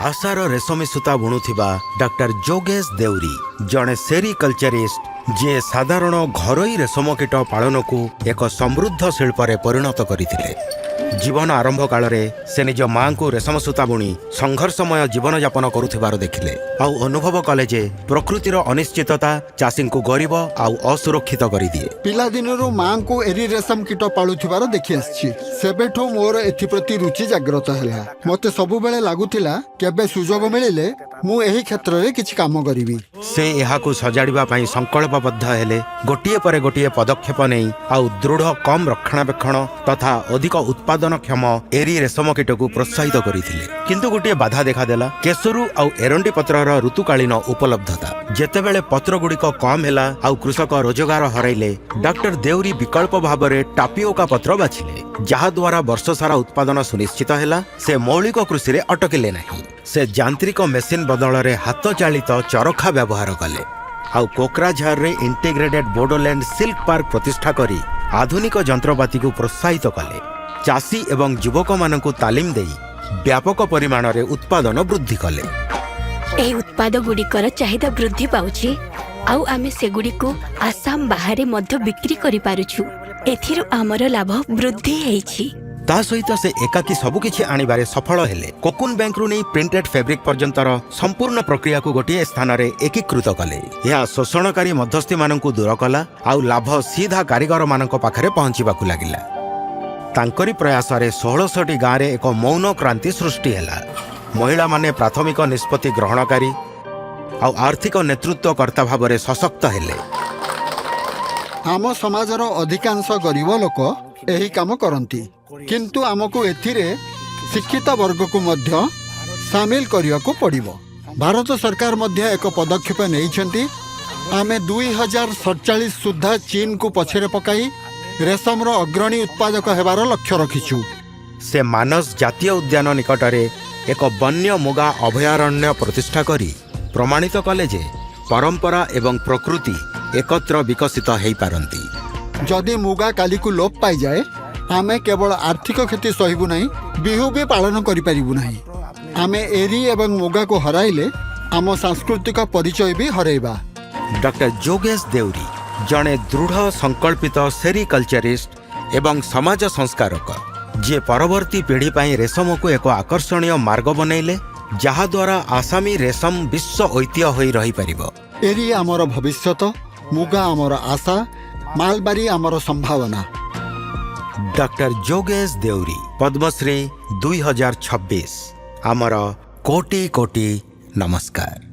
ଆଶାର ରେଶମୀ ସୂତା ବୁଣୁଥିବା ଡକ୍ଟର ଯୋଗେଶ ଦେଉରୀ ଜଣେ ସେରିକଲଚରିଷ୍ଟ, ଯିଏ ସାଧାରଣ ଘରୋଇ ରେଶମ କୀଟ ପାଳନକୁ ଏକ ସମୃଦ୍ଧ ଶିଳ୍ପରେ ପରିଣତ କରିଥିଲେ। ଜୀବନ ଆରମ୍ଭ କାଳରେ ସେ ନିଜ ମାଙ୍କୁ ରେଶମ ସୂତା ବୁଣି ସଂଘର୍ଷମୟ ଜୀବନଯାପନ କରୁଥିବାର ଦେଖିଲେ ଆଉ ଅନୁଭବ କଲେ ଯେ ପ୍ରକୃତିର ଅନିଶ୍ଚିତତା ଚାଷୀଙ୍କୁ ଗରିବ ଆଉ ଅସୁରକ୍ଷିତ କରିଦିଏ। ପିଲାଦିନରୁ ମାଙ୍କୁ ଏରି ରେଶମ କୀଟ ପାଳୁଥିବାର ଦେଖି ଆସିଛି। ସେବେଠୁ ମୋର ଏଥିପ୍ରତି ରୁଚି ଜାଗ୍ରତ ହେଲା। ମତେ ସବୁବେଳେ ଲାଗୁଥିଲା, କେବେ ସୁଯୋଗ ମିଳିଲେ ମୁଁ ଏହି କ୍ଷେତ୍ରରେ କିଛି କାମ କରିବି। ସେ ଏହାକୁ ସଜାଡ଼ିବା ପାଇଁ ସଂକଳ୍ପବଦ୍ଧ ହେଲେ। ଗୋଟିଏ ପରେ ଗୋଟିଏ ପଦକ୍ଷେପ ନେଇ ଆଉ ଦୃଢ଼, କମ୍ ରକ୍ଷଣାବେକ୍ଷଣ ତଥା ଅଧିକ ଉତ୍ପାଦନକ୍ଷମ ଏରି ରେଶମ କୀଟକୁ ପ୍ରୋତ୍ସାହିତ କରିଥିଲେ। କିନ୍ତୁ ଗୋଟିଏ ବାଧା ଦେଖାଦେଲା, କେଶରୁ ଆଉ ଏରଣ୍ଡି ପତ୍ରର ଋତୁକାଳୀନ ଉପଲବ୍ଧତା। ଯେତେବେଳେ ପତ୍ରଗୁଡ଼ିକ କମ୍ ହେଲା ଆଉ କୃଷକ ରୋଜଗାର ହରାଇଲେ, ଡକ୍ଟର ଦେଉରୀ ବିକଳ୍ପ ଭାବରେ ଟାପିଓକା ପତ୍ର ବାଛିଲେ, ଯାହାଦ୍ୱାରା ବର୍ଷସାରା ଉତ୍ପାଦନ ସୁନିଶ୍ଚିତ ହେଲା। ସେ ମୌଳିକ କୃଷିରେ ଅଟକିଲେ ନାହିଁ। ସେ ଯାନ୍ତ୍ରିକ ମେସିନ୍ ବଦଳରେ ହାତଚାଳିତ ଚରଖା ବ୍ୟବହାର କଲେ ଆଉ କୋକ୍ରାଝାରରେ ଇଣ୍ଟିଗ୍ରେଟେଡ୍ ବୋଡୋଲ୍ୟାଣ୍ଡ ସିଲ୍କ ପାର୍କ ପ୍ରତିଷ୍ଠା କରି ଆଧୁନିକ ଯନ୍ତ୍ରପାତିକୁ ପ୍ରୋତ୍ସାହିତ କଲେ। ଚାଷୀ ଏବଂ ଯୁବକମାନଙ୍କୁ ତାଲିମ ଦେଇ ବ୍ୟାପକ ପରିମାଣରେ ଉତ୍ପାଦନ ବୃଦ୍ଧି କଲେ। ଏହି ଉତ୍ପାଦ ଗୁଡ଼ିକର ଚାହିଦା ବୃଦ୍ଧି ପାଉଛି ଆଉ ଆମେ ସେଗୁଡ଼ିକୁ ଆସାମ ବାହାରେ ମଧ୍ୟ ବିକ୍ରି କରିପାରୁଛୁ। ଏଥିରୁ ଆମର ଲାଭ ବୃଦ୍ଧି ହେଇଛି। ତା ସହିତ ସେ ଏକାକୀ ସବୁକିଛି ଆଣିବାରେ ସଫଳ ହେଲେ। କୋକୁନ ବ୍ୟାଙ୍କରୁ ନେଇ ପ୍ରିଣ୍ଟେଡ୍ ଫେବ୍ରିକ୍ ପର୍ଯ୍ୟନ୍ତର ସମ୍ପୂର୍ଣ୍ଣ ପ୍ରକ୍ରିୟାକୁ ଗୋଟିଏ ସ୍ଥାନରେ ଏକୀକୃତ କଲେ। ଏହା ଶୋଷଣକାରୀ ମଧ୍ୟସ୍ଥିମାନଙ୍କୁ ଦୂର କଲା ଆଉ ଲାଭ ସିଧା କାରିଗରମାନଙ୍କ ପାଖରେ ପହଞ୍ଚିବାକୁ ଲାଗିଲା। ତାଙ୍କରି ପ୍ରୟାସରେ 1600ଟି ଗାଁରେ ଏକ ମୌନ କ୍ରାନ୍ତି ସୃଷ୍ଟି ହେଲା। ମହିଳାମାନେ ପ୍ରାଥମିକ ନିଷ୍ପତ୍ତି ଗ୍ରହଣକାରୀ ଆଉ ଆର୍ଥିକ ନେତୃତ୍ୱକର୍ତ୍ତା ଭାବରେ ସଶକ୍ତ ହେଲେ। ଆମ ସମାଜର ଅଧିକାଂଶ ଗରିବ ଲୋକ ଏହି କାମ କରନ୍ତି, କିନ୍ତୁ ଆମକୁ ଏଥିରେ ଶିକ୍ଷିତ ବର୍ଗକୁ ମଧ୍ୟ ସାମିଲ କରିବାକୁ ପଡ଼ିବ। ଭାରତ ସରକାର ମଧ୍ୟ ଏକ ପଦକ୍ଷେପ ନେଇଛନ୍ତି। ଆମେ 2047 ସୁଦ୍ଧା ଚୀନକୁ ପଛରେ ପକାଇ ରେଶମର ଅଗ୍ରଣୀ ଉତ୍ପାଦକ ହେବାର ଲକ୍ଷ୍ୟ ରଖିଛୁ। ସେ ମାନସ ଜାତୀୟ ଉଦ୍ୟାନ ନିକଟରେ ଏକ ବନ୍ୟ ମୁଗା ଅଭୟାରଣ୍ୟ ପ୍ରତିଷ୍ଠା କରି ପ୍ରମାଣିତ କଲେ ଯେ ପରମ୍ପରା ଏବଂ ପ୍ରକୃତି ଏକତ୍ର ବିକଶିତ ହେଇପାରନ୍ତି। ଯଦି ମୁଗା କାଲିକୁ ଲୋପ ପାଇଯାଏ, ଆମେ କେବଳ ଆର୍ଥିକ କ୍ଷତି ସହିବୁ ନାହିଁ, ବିହୁ ବି ପାଳନ କରିପାରିବୁ ନାହିଁ। ଆମେ ଏରି ଏବଂ ମୁଗାକୁ ହରାଇଲେ ଆମ ସାଂସ୍କୃତିକ ପରିଚୟ ବି ହରାଇବା। ଡକ୍ଟର ଯୋଗେଶ ଦେଉରୀ ଜଣେ ଦୃଢ଼ ସଂକଳ୍ପିତ ସେରିକଲଚରିଷ୍ଟ ଏବଂ ସମାଜ ସଂସ୍କାରକ, ଯିଏ ପରବର୍ତ୍ତୀ ପିଢ଼ି ପାଇଁ ରେଶମକୁ ଏକ ଆକର୍ଷଣୀୟ ମାର୍ଗ ବନେଇଲେ, ଯାହାଦ୍ୱାରା ଆସାମୀ ରେଶମ ବିଶ୍ୱ ଐତିହ୍ୟ ହୋଇ ରହିପାରିବ। ଏରି ଆମର ଭବିଷ୍ୟତ, ମୁଗା ଆମର ଆଶା, ମାଲବାରୀ ଆମର ସମ୍ଭାବନା। ଡକ୍ଟର ଯୋଗେଶ ଦେଉରୀ, ପଦ୍ମଶ୍ରୀ 2026, ଆମର କୋଟି କୋଟି ନମସ୍କାର।